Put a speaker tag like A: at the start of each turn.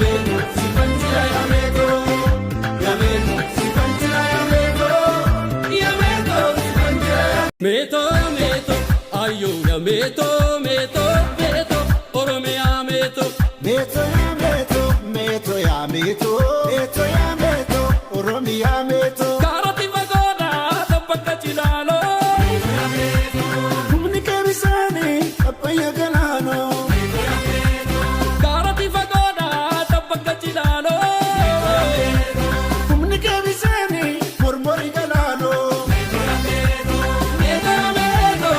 A: Yameeto sifan jira yameeto, yameeto sifan jira yameeto, yameeto sifan jira. Meeto meeto ayyoo yameeto meeto meeto Oromiyaa meeto.
B: Meeto.